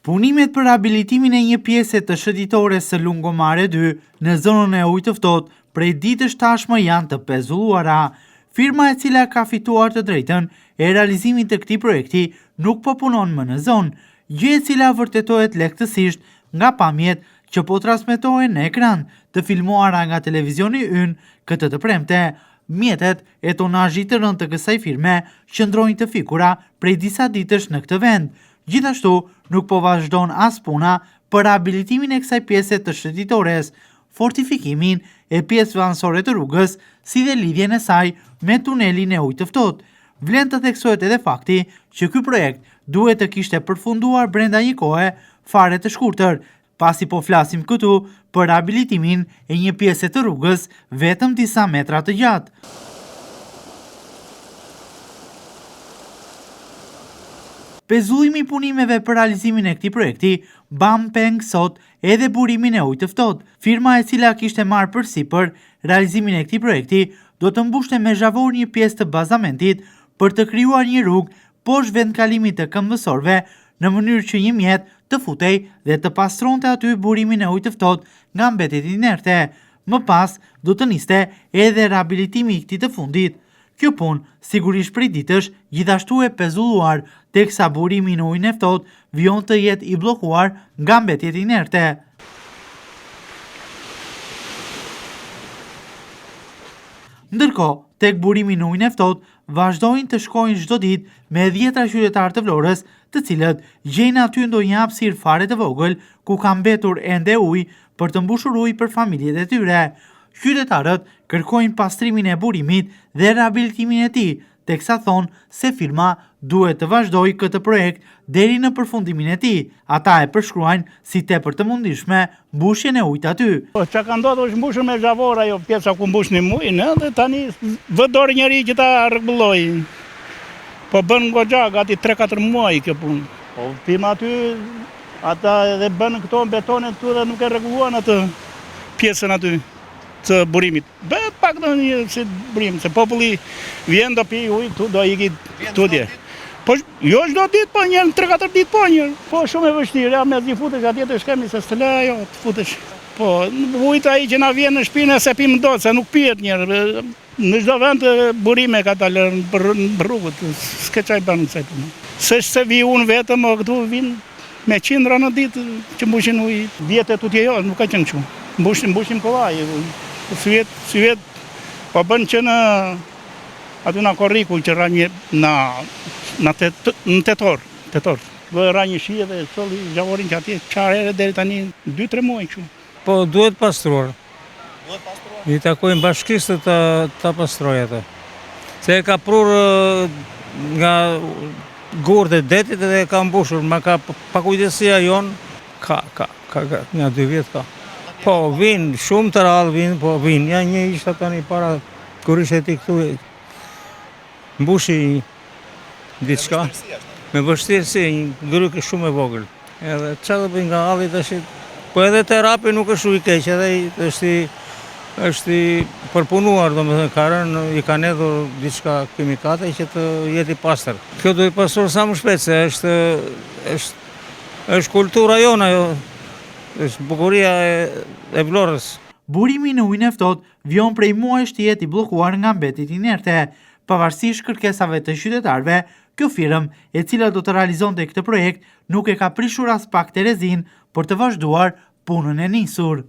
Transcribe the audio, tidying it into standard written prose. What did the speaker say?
Punimet për rehabilitimin e një pjese të shëtitores së Lungomare 2 në zonën e Ujit të Ftohtë prej ditësh tashmë janë të pezulluara. Firma e cila ka fituar të drejtën e realizimit të këtij projekti nuk po punon më në zonë, gjë e cila vërtetohet lehtësisht nga pamjet që po transmetohen në ekran, të filmuara nga televizioni ynë këtë të premte. Mjetet e tonazhit të rëndë të kësaj firme qëndrojnë të fikura prej disa ditësh në këtë vend. Gjithashtu, nuk po vazhdon as puna për rehabilitimin e kësaj pjese të shëtitores, fortifikimin e pjesëve anësore të rrugës, si dhe lidhjen e saj me tunelin e Ujit të Ftohtë. Vlen të theksohet edhe fakti që ky projekt duhet të kishte përfunduar brenda një kohe fare të shkurtër, pasi po flasim këtu për rehabilitimin e një pjese të rrugës vetëm disa metra të gjatë. Pezullimi i punimeve për realizimin e këtij projekti mban peng sot edhe burimin e ujit të ftohtë. Firma e cila kishte marrë përsipër realizimin e këtij projekti do të mbushte me zhavor një pjesë të bazamentit për të krijuar një rrugë poshtë vendkalimit të këmbësorëve në mënyrë që një mjet të futej dhe të pastronte aty burimin e ujit të ftohtë nga mbetjet inerte. Më pas do të niste edhe rehabilitimi i këtij të fundit. Kjo punë, sigurisht prej ditësh, gjithashtu e pezulluar, teksa burimi në ujin e ftohtë vijon të jetë i bllokuar nga mbetjet inerte. Ndërkohë, tek burimi në ujin e ftohtë vazhdojnë të shkojnë çdo ditë me dhjetra qytetarë të Vlorës, të cilët gjejnë aty ndonjë hapësirë fare të vogël ku ka mbetur ende ujë për të mbushur ujë për familjet e tyre. Qytetarët kërkojnë pastrimin e burimit dhe rehabilitimin e tij, teksa thonë se firma duhet të vazhdojë këtë projekt deri në përfundimin e tij. Ata e përshkruajnë si tepër të mundimshme mbushjen e ujit aty. Po ça ka ndodhur është mbushur me zhavor ajo pjesa ku mbushnim ujin ë dhe tani vë dorë njeri që ta rregullojë. Po bën goxha gati 3-4 muaj kjo punë. Po pim aty ata edhe bënë këto betonet këtu dhe nuk e rregulluan atë pjesën aty të burimit. Bëhet pak ndonjë si burim, se populli vjen do pi ujë këtu do iki tutje. Po jo çdo ditë, po një 3-4 ditë po një. Po shumë e vështirë, ja mezi futesh atje te shkemi se s'të lë ajo të futesh. Po ujit ai që na vjen në shtëpi ne s'e pimë dot se nuk pihet njëherë. Në çdo vend burime ka ta lënë për rrugët, s'ke ça i bën kësaj pune. S'është se vi unë vetëm, o këtu vijnë me qindra në ditë që mbushin ujë. Vjet e tutje jo, nuk ka qenë kështu. Mbushim, mbushim kollaj. Sivjet, sivjet po bën që në aty në korriku që ra një në në tet, në tetor, tetor. Do e ra një shi edhe solli zhavorin që atje çfarë here deri tani 2-3 muaj kështu. Po duhet pastruar. Duhet pastruar? I takojnë bashkisë ta ta pastrojë atë. Se e ka prurë nga gurët e detit edhe e ka mbushur, ma ka pakujdesia jonë, ka, ka, ka, ka, nja dy vjet ka. Po, vinë, shumë të rrallë vinë, po vinë, ja një ishte tani para, kur ishe ti këtu, mbushi diçka, me vështirësi, një grykë shumë e vogël. Edhe ça do bëj nga halli tash, po edhe te Rrapi nuk është ujë i keq, edhe është i është i përpunuar, domethënë ka rënë, i kanë hedhur diçka kimikate që të jetë i pastër. Kjo duhet pastruar sa më shpejt se është është është kultura jonë ajo, është bukuria e, e Vlorës. Burimi në ujin e ftohtë vijon prej muajsh të jetë i bllokuar nga mbetjet inerte. Pavarësisht kërkesave të qytetarëve, Kjo firmë, e cila do të realizonte këtë projekt, nuk e ka prishur aspak terezinë për të vazhduar punën e nisur.